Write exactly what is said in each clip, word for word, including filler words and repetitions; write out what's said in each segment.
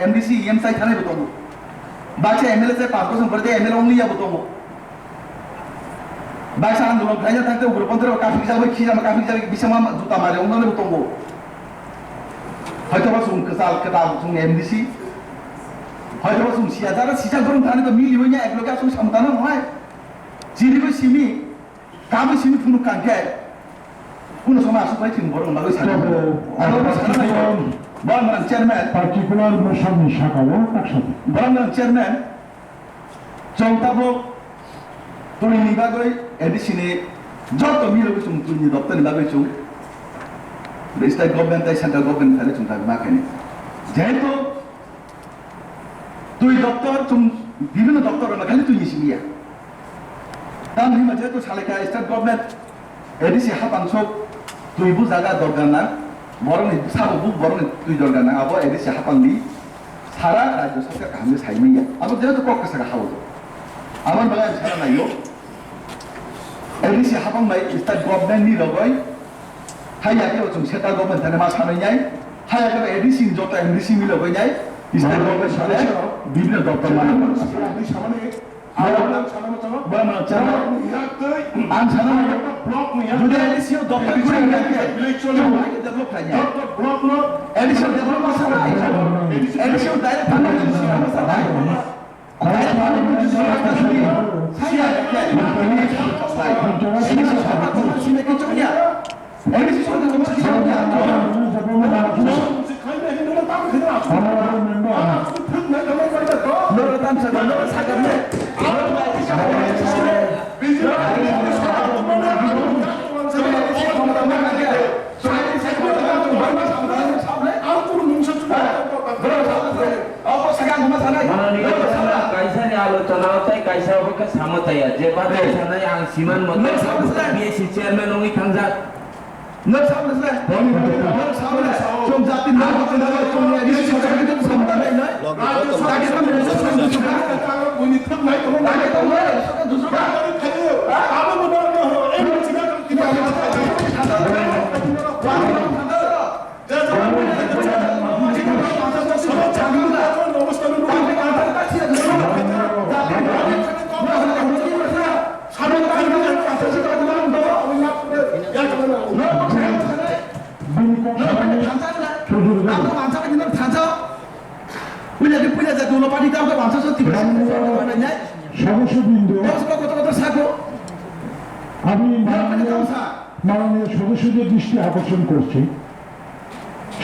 M D C, E M chai thanai bo tongo. Baksa M L A chai panch bochor pore de M L A only ya bo tongo. Baksa andolon khlaina thangte ugroponthirok kaphikjagwi, khijama kaphikjagwi, bisama juta mari wngnani bo tongo. Hoitoba chwng kwchal kwtal chwng M D C. Hoitoba chwng siya jara sijak borok thani to miliwi nya ekloge aswk samung tano hwnai. Chiriwi simi, kami simi phunuk kangkhe. Kuno somoi aswk bai chwng borok bagwi sani. Abo bo sana nai. Borok nang chairman. Particular motion ni saka o tak sadi. Borok nang chairman. Chwng tabuk twi ni bagwi A D C ni joto milogwi chwng twi ni doptor ni bagwi chwng state government tei central government ni thani chwng thangma khaini. Jehetu twi doptor chwng bibhinno doptor rok khali twi ni simi ya. Tamni hwnba jehetu salai kha state government A D C hapang sok twi bu jaga dorgar nang, borokni sabo bu borokni twi dorgar nang, abo A D C hapangni sara rajya sarkar kaham khe sai manya. Abo jehetu kok kasa kha hao. Aboni bagwi ang sana naio, A D C hapang bai state government ni rogoi, hai ya khe bo chwng central government thani ma sanai nai, hai ya khe bo A D C ni joto M D C ni rogoi nai, state government sale bibhinno doptor mano. Ang sana, jodi A D C o doptor kuri hingkha khe, chwng hai khe develop khlai ya. A D C o develop ma sanai, A D C o direct thangwi A D C o ma sanai. Direct thangwi A D C o ma sanai. Saya khe, A D C o ma sanai, sini khe chwng ya. Mananiya, kaisa ni alochona o tai kaisa obo khe samo taya, je bathai sanai ang siman moto B S C chairman wngwi thangjak. Nwk sabo le se? Nwk sabo le? Chwng jati nwk sabo le, chwng ni adi sabo le, chwng sabo le, nwk sabo le, nwk? Dagi tamo le, chwng sabo le, nwk sabo le? Dagi tamo le, chwng sabo le, nwk sabo le? Bini kok samani sujur gado. Sodosyo brindu, আমি মাননীয়, মাননীয় সদস্যদের দৃষ্টি আকর্ষণ করছি,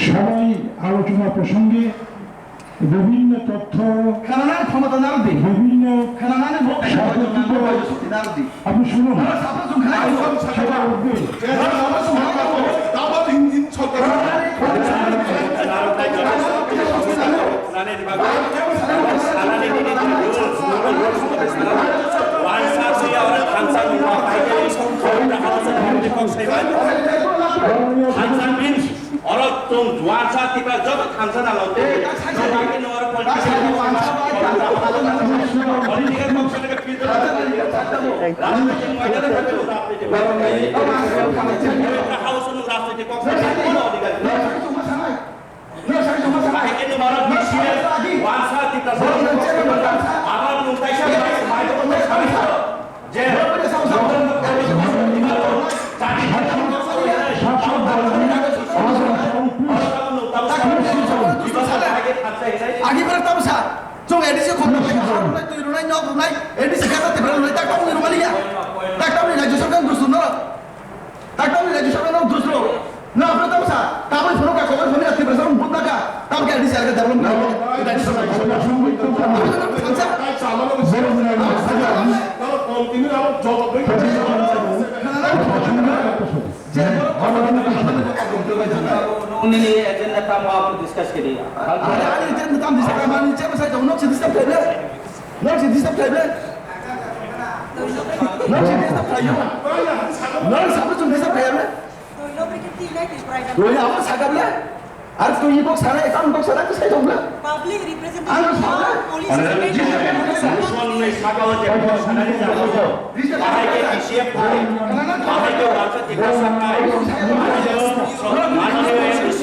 সবাই আলোচনা প্রসঙ্গে বিভিন্ন তথ্য, khwnanani khomota narwdi, বিভিন্ন khwnanani bo shortcut narwdi. আপনি শুনুন, narwdi. সেটা উঠবে। Thansa means, oro chwng juansa tipra joto thansa nang tei, joto khe noro political kok saiman, political kok saiman khe future rajnitik moidano thangwi rajnitik kok saiman, house-o nwng rajnitik kok saiman, bono adhikar. Bahai khe nwng oro B C S, wansa tipra sa, abo nwng kaisa mai, mai, mai, Agi berak tamo sa, chwng A D C khoroknwi twi rwnai, nok rwnai, A D C kata twi rwnai, tak tamo rwnai ya, tak tamo ni rajya sarkar dusur no, tak tamo ni rajya sarkar no dusur. Na, apa tamo sa? Tamo phone ka, khobor phone ka, Tiprasa phone ka. Tamo ke A D C ka develop ka. Nini agenda tamo apa discuss kiri? Ani agenda tamo discuss kiri. Nok si disturb khaile? Nok si disturb khaile? Nok si disturb khaio? Nok si disturb khaio? Doi abo sakable? Ar twi kok sana, ekam kok sana, kok sai thokle? Public representation. Ano sakle? Police station. Sonnai sakao je kok sana ni jabo. Bahai ke P C F thai. Bahai ke warsa tika sakai. Mano M D C.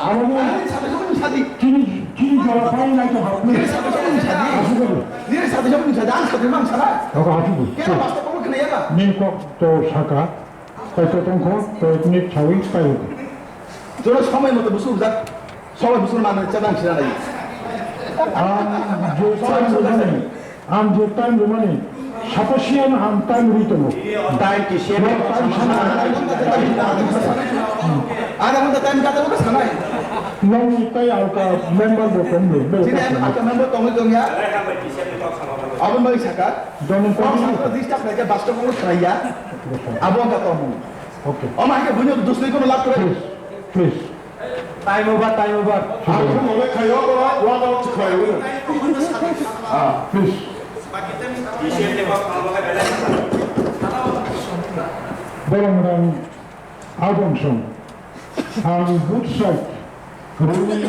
Nini sabi sabi ni sadi. Nini sabi sabi ni sadi. Ang sabi sabi ni sadi. Ang sabi sabi ni sadi. Ang sabi mang sana. Kena basta kamu kena ya ba? Nini kok to saka. Kaitor tongkho, kaitor ni chawi kayo. Jora somoi moto busur jak. Somoi busur mane chadang sira lai. Ang je time romani, ang je time romani, sapasiyan ang time ri tongo. Time ki share. Time sama. Ada mata time kata udah sana. Nong tai alka member bo tong le. Sini alka member tong le tong ya. Abang bagi saka. Doni kau saka disturb lagi basta kamu sana ya. Abang kata kamu. Okay. Om hai ke bunyo dusri kono lab kore. Please, please. Time over, time over. Ang khe mole khayo, walk out khayo. Ah, please. Bolong rang abang song. Ang good side. Ruling